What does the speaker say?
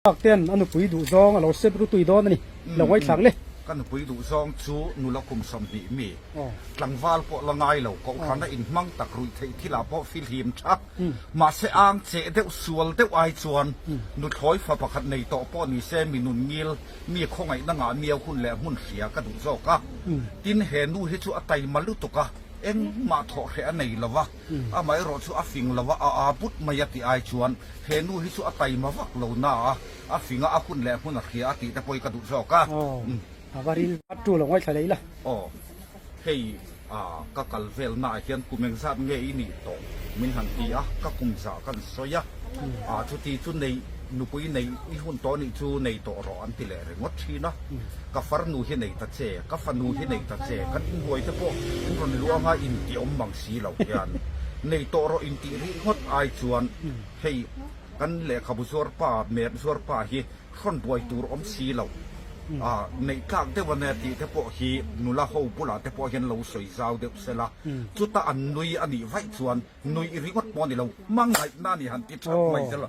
Nghak ten a nupui duh zawng a lo sep ru tui dawn a ni. Lo ngaithlak le. Ka nupui duh zawng chu nula kum 20 mi, tlangval pawh la ngai lo, kohhrana inhmang tak ruih theih thilah pawh fihlim tha. Mahse ang cheh deuh sual deuh ai chuan nuthlawi fa pakhat nei tawh pawh ni se mi nun ngil, mi khawngaihna ngah miau hun leh hmun hria ka duh zawk a. Tin, he nu hi chu a taima lutuk a, engmah thawh hreh a nei lo va, amaherawh chu a fing lo a, a aa but mai a tih ai chuan He nu hi chu a taima vak lo na a, a fing a, a hun leh hmun a hria a tih te pawh hi ka duh zawk a. Aw, a va ril vat tu lo ngaithla leh ila. Aw, hei a ka kal vel naah hian kum engzat nge i nih tawh min han ti a, ka kum zah kan sawi a, a chuti chu nei nupui nei i hun tawh nih chu nei tawh rawh an ti leh ringawt thin a, ka farnu hi nei ta che, ka fanu hi nei ta che, kan inbuai te pawh in rawn luang a inti awm mang si lo hian nei tawh rawh intih rih ngawt ai chuan hei kan lehkhabu zuar pa, map zuar pa hi hrawn buai tur awm si lo a neih tlak deuh a nia tih te pawh hi nula ho bulah te pawh hian lo sawi zau deuh sela chuta an nui a nih vaih chuan nuih ringawt pawh a ni lo, hmangaihna a ni han ti that mai zel a.